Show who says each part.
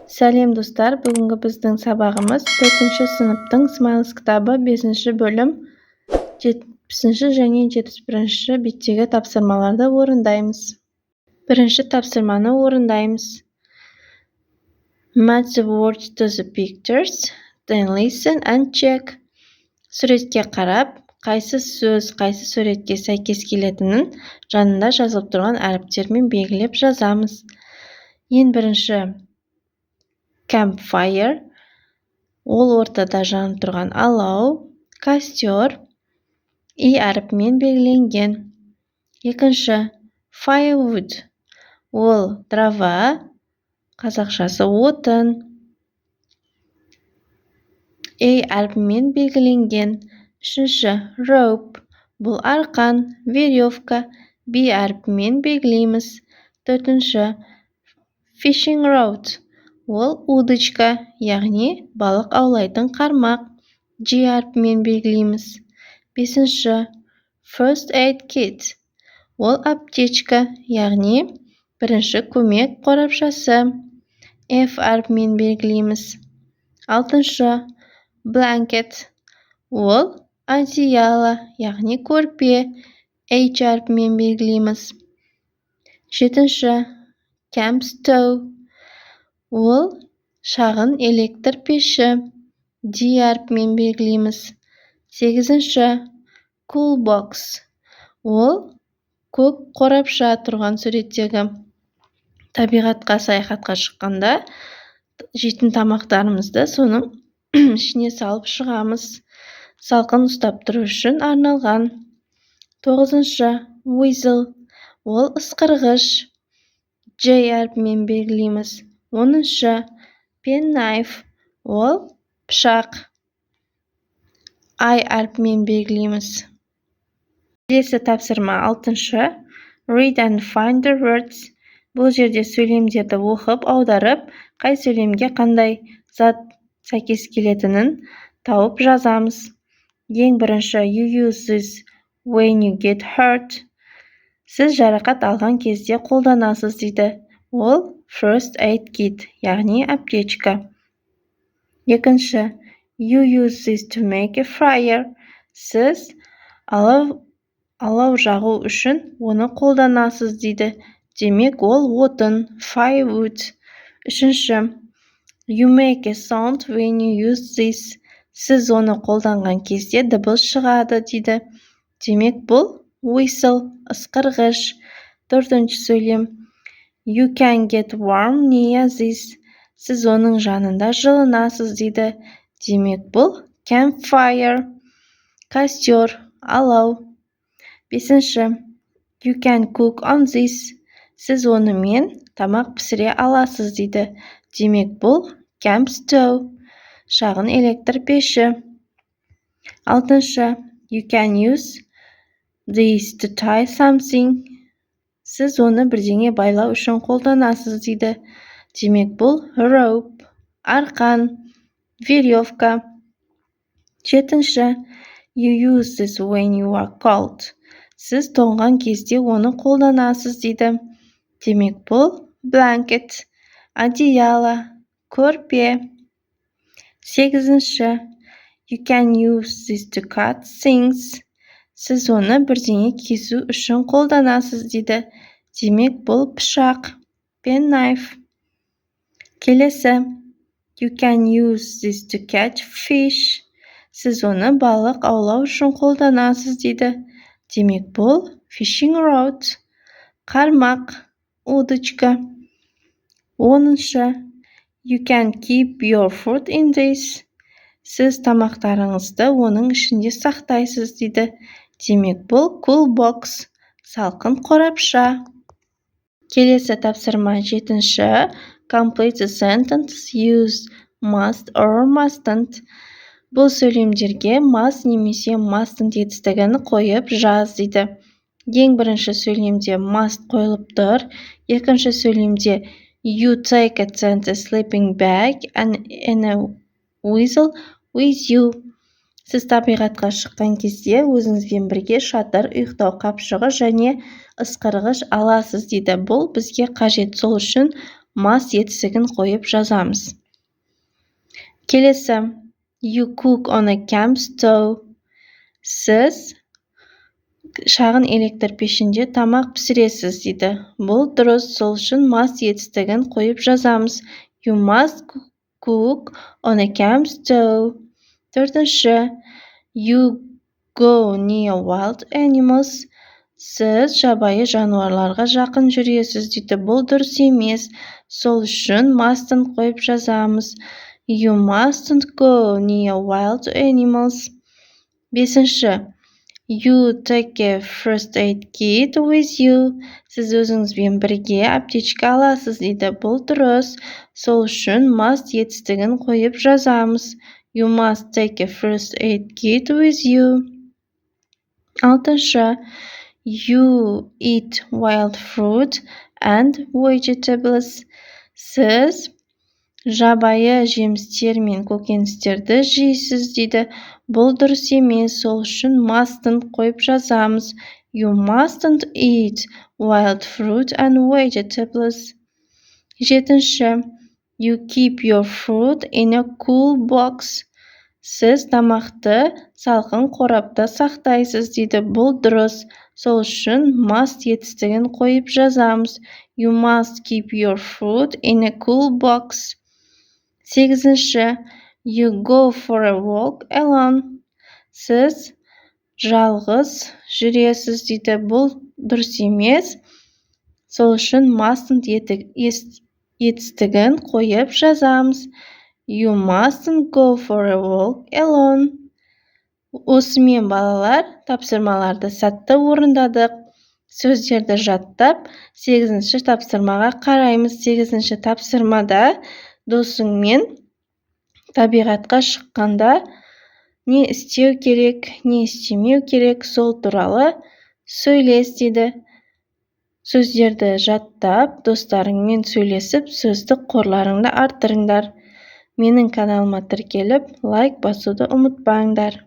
Speaker 1: Сәлем, достар! Бүгінгі біздің сабағымыз төртінші сыныптың Смайлс кітабы, бесінші бөлім, 70-ші және 71-ші беттегі тапсырмаларды орындаймыз. Бірінші тапсырманы орындаймыз. Match the words to the pictures, then listen and check. Суретке қарап, қайсы сөз қайсы суретке сәйкес келетінін жанында жазылып тұрған әріптермен белгілеп жазамыз. Ең бірінші campfire, ол ортада жанып тұрған алау, костер, и әрпімен белгіленген. Екінші firewood, ол дрова, қазақшасы отын, a әрпімен белгіленген. Үшінші rope, бұл арқан, веревка, b әрпімен белгілейміз. Төртінші fishing rod, ол удочка, яғни балық аулайтын қармақ, G әрпімен белгілейміз. Бесінші first aid kit, ол аптечка, яғни бірінші көмек қорапшасы, F әрпімен белгілейміз. Алтыншы blanket, ол одеяло, яғни көрпе, H әрпімен белгілейміз. Жетінші camp stove, ол шағын электр пеші, D әрпімен белгілейміз. Сегізінші cool box, ол көк қорапша тұрған суреттегі. Табиғатқа саяхатқа шыққанда жейтін тамақтарымызды соның ішіне салып шығамыз, салқын ұстап тұру үшін арналған. Тоғызыншы whistle, ол ысқырғыш, J әрпімен белгілейміз. 10-шы penknife, ол пышақ, I әрпімен белгілейміз. Келесі тапсырма, алтыншы. Read and find the words. Бұл жерде сөйлемдерді оқып, аударып, қай сөйлемге қандай зат сәйкес келетінін тауып жазамыз. Ең бірінші: You use this when you get hurt. Сіз жарақат алған кезде қолданасыз, дейді. Ол first aid kit, яғни аптечка. Екінші: You use this to make a fire. Сіз алау жағу үшін оны қолданасыз, дейді. Демек, ол отын, firewood. Үшінші: You make a sound when you use this. Сіз оны қолданған кезде дыбыс шығады, дейді. Демек, бұл whistle, ысқырғыш. Төртінші сөйлем: You can get warm near this. Сіз оның жанында жылынасыз, дейді. Демек, бұл campfire, костер, алау. Бесінші: You can cook on this. Сіз онымен тамақ пісіре аласыз, дейді. Демек, бұл camp stove, шағын электр пеші. Алтыншы: You can use this to tie something. Сіз оны бірдеңе байлау үшін қолданасыз, дейді. Демек, бұл rope, арқан, веревка. Жетінші: You use this when you are cold. Сіз тоңған кезде оны қолданасыз, дейді. Демек, бұл blanket, одеяло, көрпе. Сегізінші: You can use this to cut things. Сіз оны бірдеңе кесу үшін қолданасыз, дейді. Демек, бұл пышақ, penknife. Келесі: You can use this to catch fish. Сіз оны балық аулау үшін қолданасыз, дейді. Демек, бұл fishing rod, қармақ, удочка. 10-шы: You can keep your food in this. Сіз тамақтарыңызды оның ішінде сақтайсыз, дейді. Демек, бұл cool box, салқын қорапша. Келесі тапсырма, жетінші. Complete the sentence, use must or mustn't. Бұл сөйлемдерге must немесе mustn't етістігін қойып жаз, дейді. Ең бірінші сөйлемде must қойылып тұр. Екінші сөйлемде: You take a tent, a sleeping bag and a whistle with you. Сіз табиғатқа шыққан кезде өзіңізбен бірге шатыр, ұйықтау қапшығы және ысқырғыш аласыз, дейді. Бұл бізге қажет, сол үшін Must етістігін қойып жазамыз. Келесі: You cook on a camp stove. Сіз шағын электр пешінде тамақ пісіресіз, дейді. Бұл дұрыс, сол үшін must етістігін қойып жазамыз. You must cook on a camp stove. Төртінші: You go near wild animals. Сіз жабайы жануарларға жақын жүресіз, дейді. Бұл дұрыс емес, сол үшін mustn't қойып жазамыз. You mustn't go near wild animals. Бесінші: You take a first aid kit with you. Сіз өзіңізбен бірге аптечка аласыз, дейді. Бұл дұрыс, сол үшін must етістігін қойып жазамыз. You must take a first aid kit with you. Алтыншы: You eat wild fruit and vegetables. Сіз жабайы жемістер мен көкөністерді жейсіз, дейді. Бұл дұрыс емес, сол үшін mustn't қойып жазамыз. You mustn't eat wild fruit and vegetables. Жетінші: You keep your food in a cool box. Сіз тамақты салқын қорапта сақтайсыз, дейді. Бұл дұрыс, сол үшін must етістігін қойып жазамыз. You must keep your food in a cool box. Сегізінші: You go for a walk alone. Сіз жалғыз жүресіз, дейді. Бұл дұрыс емес, сол үшін mustn't етістігін қойып жазамыз. You mustn't go for a walk alone. Осымен, балалар, тапсырмаларды сәтті орындадық. Сөздерді жаттап, сегізінші тапсырмаға қараймыз. Сегізінші тапсырмада досыңмен табиғатқа шыққанда не істеу керек, не істемеу керек, сол туралы сөйлес, дейді. Сөздерді жаттап, достарыңмен сөйлесіп, сөздік қорларыңды арттырыңдар. Менің каналыма тіркеліп, лайк басуды ұмытпаңдар.